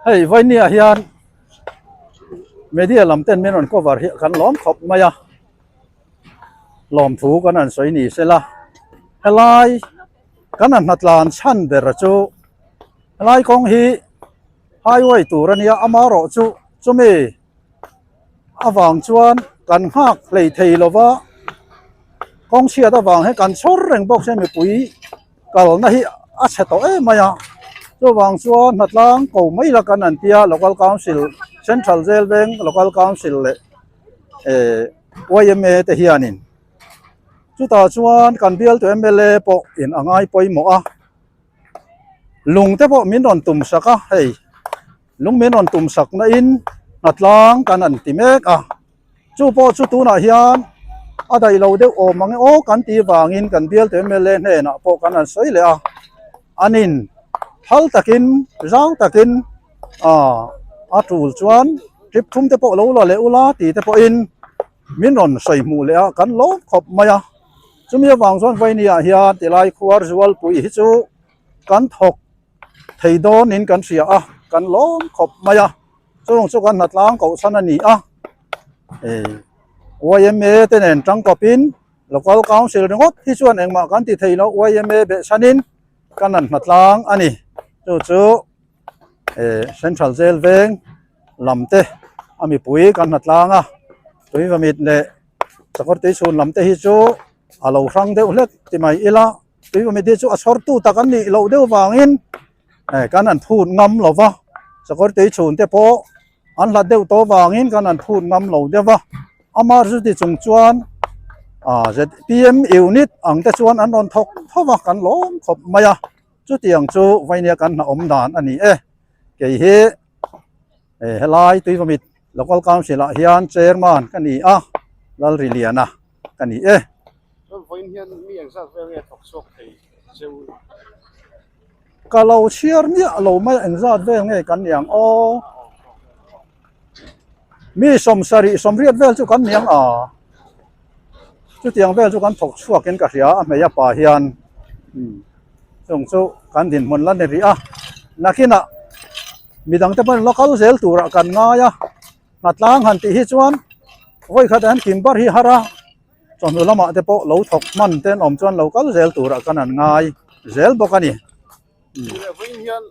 Hei Vainia hian media lam ten min rawn cover hi kan lawm khawp mai a, lawmthu kan han sawi ni sela helai kan han hnatlan chhan ber chu helai kawng hi highway tur a nia amaherawh chu chumi avang chuan kan nghak hlei thei lova kawng chhiat avang hian kan chhawr reng bawk se mipui kalna hi a chhe tawh em mai a chuvang chuan hnatlang ko mai la kan an tia local council central jail veng local council leh eh yma te hianin chutah chuan kan bialtu mla pawh in a ngai pawimawh a lung te pawh min rawn tum sak a hei. Lung min rawn tum sak na in hnatlang kan han ti mek a, chu pawh chu tunah hian a daih lo deuh awm ang e aw kan tih vangin kan bialtu mla hnenah pawh kan han sawi leh a, an in phal takin zau takin ah a tul chuan trip thum te pawh lo la leh ula tih te pawhin min rawn sawi hmuh leh a kan lawm khawp mai a, chumi avang chuan Vaini-ah hian tilai khuar zualpui hi chu kan thawk. Thei dawnin kan hria a, kan lawm khawp mai a, chung chu kan hnatlang kohchhan a ni a, ih yma te nen tangkawpin local council ringawt hi chuan engmah kan ti thei lo yma behchhanin kan han hnatlang a ni, chu chu ih central jail veng lam te a mipui kan hnatlang a, tuivamit leh sakawr tuichhun lam te hi chu a lo hrang deuh hlek ti mai ila. Tuivamit hi chu a chhawrtu tak an nih loh deuh vangin eh kan han phut ngam lo va, sakawr tui chhun te pawh an hlat deuh tawh vangin kan han phut ngam lo deuh va, amah chuti chung chuan ah zpm unit ang te chuan an rawn thawk tho va kan lawm khawp mai a, chutiang chu vainia kan hna awm dan a ni e, kei hi eh helai Tuivamit local council ah hian chairman ka ni a, Lalriliana ka ni e. Chuan vawiin hian mi engzat vel nge thawk chhuak thei cheu? Ka lo chhiar miah lo mai engzat vel nge kan ni ang aw. Mi sawmsarih sawmriat vel chu kan ni ang a. Chutiang vel chu kan thawk chhuakin ka hria a hmei a pa hian chung chu kan dinhmun la ni rih a. Nakinah midangte pawhin la kal zel turah kan ngai a. Hnatlang han tih hi chuan vawikhat an kim bar hi har a, chawhnu lamah te pawh lo thawk hman te an awm chuan lo kal zel turah kan an ngai zel bawk a ni. Vawiin hian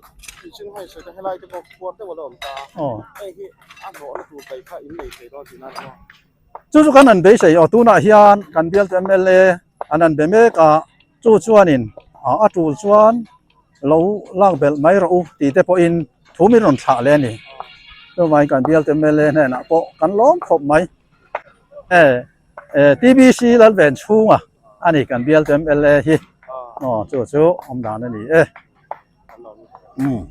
mihring hei sawi te helai te pawh khuar deuh a la awm ta a, heng hi a hnawhna tur daih kha in nei thei dawn tihna ni maw? Chu chu kan han beisei aw, tunah hian kan bialtu mla an han be mek a, chu chuanin a tul chuan lo lak belh mai rawh u tih te pawhin thu min rawn thlah leh a ni. Chuvangin kan bialte mla hnenah pawh kan lawm khawp mai. E TBC Lalven chhunga a ni kan bialte mla hi. Aw chu chu awm dan a ni e. Umm.